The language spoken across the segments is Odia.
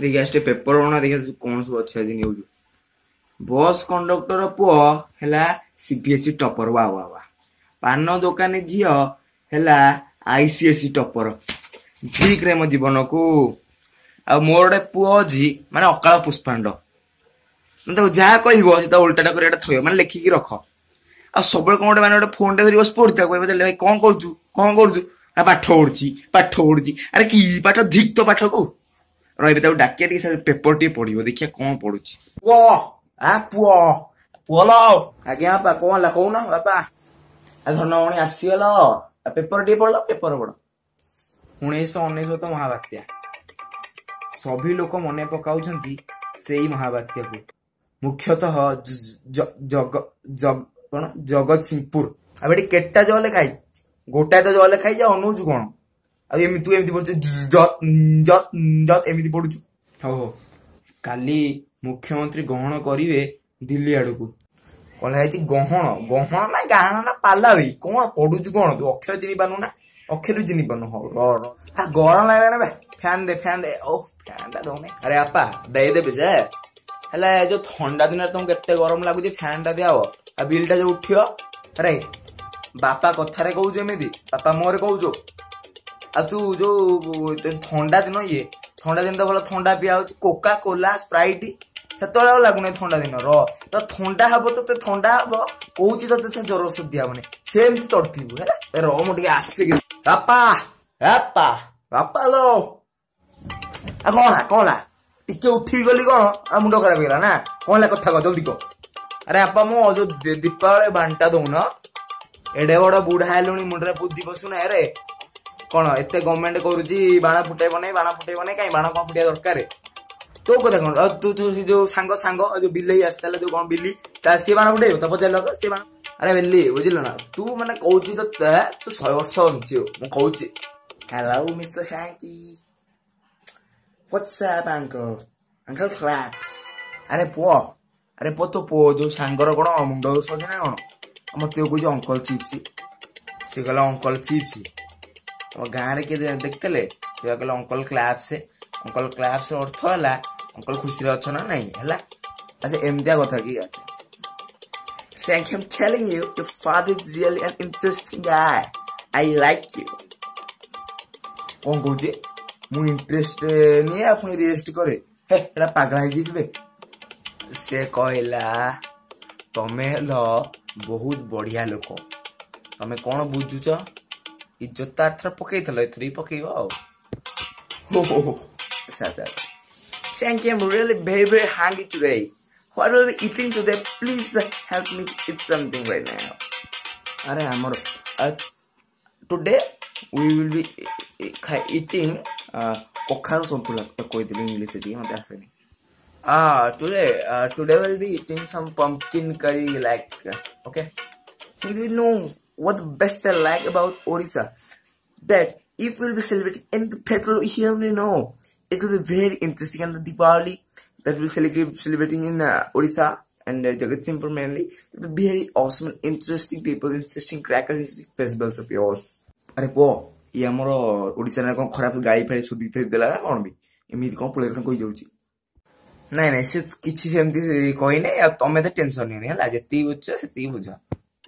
ଦେଖିଆ ଆଜି ଟିକେ ପେପର ଅଣା, ଦେଖିଆ କଣ ସବୁ ଅଛି ଆଜି ନ୍ୟୁଜ୍। ବସ୍ କଣ୍ଡକ୍ଟର ପୁଅ ହେଲା ସିବିଏସ୍ଇ ଟପର, ବା ବା ବା। ପାନ ଦୋକାନୀ ଝିଅ ହେଲା ଆଇସିଏସ୍ଇ ଟପର। ଠିକ ରେ ମୋ ଜୀବନକୁ। ଆଉ ମୋର ଗୋଟେ ପୁଅ ଅଛି, ମାନେ ଅକାଳ ପୁଷ୍ପାଣ୍ଡ, ମାନେ ତାକୁ ଯାହା କହିବ ସେ ତା ଓଲଟାଟା କରି ଏଟା ଥୋଇବ, ମାନେ ଲେଖିକି ରଖ। ଆଉ ସବୁବେଳେ କଣ ଗୋଟେ ମାନେ ଗୋଟେ ଫୋନଟେ ଧରି ବସି ପଢୁଛି, ତାକୁ କହିବ ଭାଇ କଣ କରୁଛୁ କଣ କରୁଛୁ, ନା ପାଠ ପଢୁଛି ପାଠ ପଢୁଛି। ଆରେ କି ପାଠ, ଧିକ୍ ତ ପାଠକୁ। ରହିବେ ତାକୁ ଡାକିଆ ଟିକେ, ସେ ପେପର ଟିକେ ପଢିବ, ଦେଖିବା କଣ ପଢୁଛି। ପୁଅ ଆ ପୁଅ ପୁଅ ଲୋ। ଆଜ୍ଞା ବାପା, କଣ ହେଲା କହୁନ ବାପା? ଆ ଧନମଣି ଆସିଗଲ, ପେପର ଟିକେ ପଢ, ପେପର ପଢ। 1999 ମହାବାତ୍ୟା, ସଭି ଲୋକ ମନେ ପକାଉଛନ୍ତି ସେଇ ମହାବାତ୍ୟାକୁ, ମୁଖ୍ୟତଃ କଣ ଜଗତସିଂହପୁର। ଆଉ ଏଠି କେଟା ଜ ଲେଖା ହେଇଛି? ଗୋଟାଏ ତ ଜ ଲେଖା ହେଇଛି, ଆଉ ଅନଉଛୁ କଣ? ଆଉ ଏମିତି ତୁ ଏମିତି ପଢୁଛୁ, ଜ ଜ ଜ ଏମିତି ପଢୁଛୁ। ହଉ ହଉ, କାଲି ମୁଖ୍ୟମନ୍ତ୍ରୀ ଗହଣ କରିବେ ଦିଲ୍ଲୀ ଆଡକୁ। କଣ ହେଇଛି? ଗହଣ ଗହଣ ନା ଗାହଣ ନା ପାଲା ଭାଇ, କଣ ପଢୁଛୁ କଣ ତୁ? ଅକ୍ଷର ଚିହ୍ନି ପାରୁନୁ ନା? ଅକ୍ଷର ବି ଚିହ୍ନି ପାରୁନୁ। ହଉ ର ର, ଗରମ ଲାଗିଲାଣି ବେ, ଫ୍ୟାନ ଦେ ଫ୍ୟାନ ଦେ। ଓ ଫ୍ୟାନ ଟା ଦଉନି। ଆରେ ବାପା ଦେଇଦେବି ଯେ, ହେଲେ ଯୋଉ ଥଣ୍ଡା ଦିନରେ ତମକୁ କେତେ ଗରମ ଲାଗୁଛି, ଫ୍ୟାନ ଟା ଦିଆହବ ଆଉ ବିଲ୍ ଟା ଯୋଉ ଉଠିବ। ଆରେ ବାପା କଥାରେ କହୁଛୁ ଏମିତି, ବାପା ମୁହଁରେ କହୁଛୁ। ଆଉ ତୁ ଯୋଉ ଥଣ୍ଡା ଦିନ, ଇଏ ଥଣ୍ଡା ଦିନ ତ ଭଲ ଥଣ୍ଡା ପିଆ ହଉଛି, କୋକା କୋଲା ସ୍ପ୍ରାଇଟ୍, ସେତେବେଳେ ଆଉ ଲାଗୁନାହିଁ ଥଣ୍ଡା ଦିନ ର। ତ ଥଣ୍ଡା ହବ, ତତେ ଥଣ୍ଡା ହବ କହୁଛି, ତତେ ସେ ଜ୍ୱର ଔଷଧ ଦିଆହବନି, ସେମିତି ତଡପିବୁ। ହେଲା ର, ମୁଁ ଟିକେ ଆସିକି। ବାପା ବାପା ବାପା ଲୋ। ଆଉ କଣ ହେଲା କଣ ହେଲା? ଟିକେ ଉଠିକି ଗଲି କଣ ଆଉ ମୁଣ୍ଡ ଖରାପ ହେଇଗଲା ନା କଣ ହେଲା? କଥା କହ ଜଲ୍ଦି କହ। ଆରେ ବାପା, ମୁଁ ଯୋଉ ଦୀପାବଳି ବାଣ୍ଟା ଦଉନ, ଏଡେ ବଡ ବୁଢା ହେଲୁଣି ମୁଣ୍ଡରେ ବୁଦ୍ଧି ପଶୁନା। ଆରେ କଣ ଏତେ ଗଭର୍ଣ୍ଣମେଣ୍ଟ କରୁଛି, ବାଣ ଫୁଟେଇବ ନାଇଁ ବାଣ ଫୁଟେଇବ ନାଇଁ, କାଇଁ ବାଣ କଣ ଫୁଟେଇବା ଦରକାର? ତୋ କଥା କଣ? ଆଉ ତୁ ସେ ଯୋଉ ସାଙ୍ଗ ସାଙ୍ଗ ଯୋଉ ବିଲେଇ ଆସିଥିଲା, ଯୋଉ କଣ ବିଲି ତା, ସିଏ ବାଣ ଫୁଟେଇବ ତା ପଚାରିଲ ସିଏ ବାଣ। ଆରେ ବିଲି ବୁଝିଲୁ ନା, ତୁ ମାନେ କହୁଛୁ ତ ତୁ 100 ବର୍ଷ ବଞ୍ଚିବୁ ମୁଁ କହୁଛି। Hello mister Hanky, what's up uncle, uncle claps. ଆରେ ପୁଅ, ଆରେ ପୁଅ, ତୋ ପୁଅ ଯୋଉ ସାଙ୍ଗର କଣ ମୁଣ୍ଡ ଦୋଷ ଅଛି ନା କଣ? ମତେ କହୁଛି ଅଙ୍କଲ ଚିପ୍ସ। ସେ କହିଲା ଅଙ୍କଲ ଚିପ୍ସ, ଆମ ଗାଁରେ କିଏ ଦେଖିଥିଲେ? ସେ କହିଲା ଅଙ୍କଲ କ୍ଲାପ୍ସ। ଅଙ୍କଲ କ୍ଲାପ୍ସ ଅର୍ଥ ହେଲା ଅଙ୍କଲ ଖୁସିରେ ଅଛ ନା ନାଇଁ, ହେଲା? ଆଚ୍ଛା ଏମିତିଆ କଥା କି? ଆଚ୍ଛା ଆଚ୍ଛା। Thank you, I'm telling you, your father is really an interesting guy. I like you. କଣ କହୁଛି? ମୁଁ ଇଣ୍ଟରେଷ୍ଟ ନିଏ ଆଉ ପୁଣି ରେଷ୍ଟ କରେ? ହେ ଏଟା ପାଗଳା ହେଇଯାଇଛି ବେ। ସେ କହିଲା ତମେ ହେଲ ବହୁତ ବଢିଆ ଲୋକ, ତମେ କଣ ବୁଝୁଛ? ଇଜ୍ଜତ ଆରଥର ପକେଇଥିଲ, ଏଥର ବି ପକେଇବ ଆଉ। ହୋ ହୋ ହୋ, ଆଚ୍ଛା ଆଚ୍ଛା। Thank you, I'm really very very hungry today. What will we be eating today? Please help me eat something right now. ଆରେ ଆମର today we will be eating କଖାରୁ ସନ୍ତୁଳା। କହିଥିଲି ଇଂଲିଶ ଟିକେ ମତେ ଆସେନି। Today we'll be eating some pumpkin curry like, okay. You know what the best I like about Odisha? That if we'll be celebrating any festival here, we know it will be very interesting, and the Diwali that we'll celebrating in Odisha and Jagatsinghpur mainly, it will be very awesome and interesting people, interesting crackers, interesting festivals of yours. ଆରେ ପୁଅ, ଇଏ ଆମର ଓଡ଼ିଶାରେ କଣ ଖରାପ ଗାଳି ଫାଳି ସୁଧି ଦେଲା ନା କଣ ବି? ଏମିତି କଣ ପୁଳେଇ କଣ କହିଯାଉଛି? ନାଇଁ ନାଇଁ, ସେ କିଛି ସେମିତି କହିନି, ଆଉ ତମେ ତ ଟେନସନ ନିଅନି, ହେଲା? ଯେତିକି ବୁଝୁଛ ସେତିକି ବୁଝ।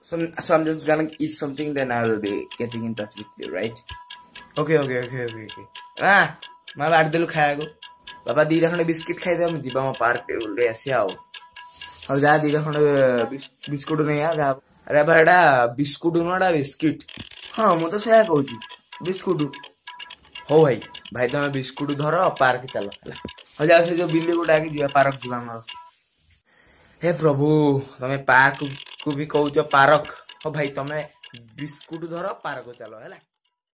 So I'm just gonna eat something, then I will be getting in touch with you, right? Okay, okay, okay, okay, okay. ମା ମା ବାଢ଼ିଦେଲୁ ଖାଇବାକୁ। ବାପା ଦିଟା ଖଣ୍ଡେ ବିସ୍କିଟ ଖାଇଦେବା, ମୁଁ ଯିବା ଆମ ପାର୍କ ବୁଲି ଆସିବା। ଆଉ ହଉ ଯା ଦିଟା ଖଣ୍ଡେ ବିସ୍କୁଟ ନେଇ ଆ। ଆରେ ବାବା, ଏଟା ବିସ୍କୁଟ ନୁହଁ, ଏଟା ବିସ୍କିଟ। ହଁ ମୁଁ ତ ସେଇଆ କହୁଛି, ବିସ୍କୁଟ। ହଉ ଭାଇ ଭାଇ, ତମେ ବିସ୍କୁଟ ଧର, ପାର୍କ ଚାଲ, ହେଲା? ହଉ ଯାଅ, ସେ ଯୋଉ ବିଲିକୁ ଡାକି ଯିବା, ପାର୍କ ଯିବା ଆମର। ହେ ପ୍ରଭୁ, ତମେ ପାର୍କ କୁ ବି କହୁଛ ପାରକ। ହଉ ଭାଇ, ତମେ ବିସ୍କୁଟ ଧର, ପାର୍କ ଚାଲ, ହେଲା?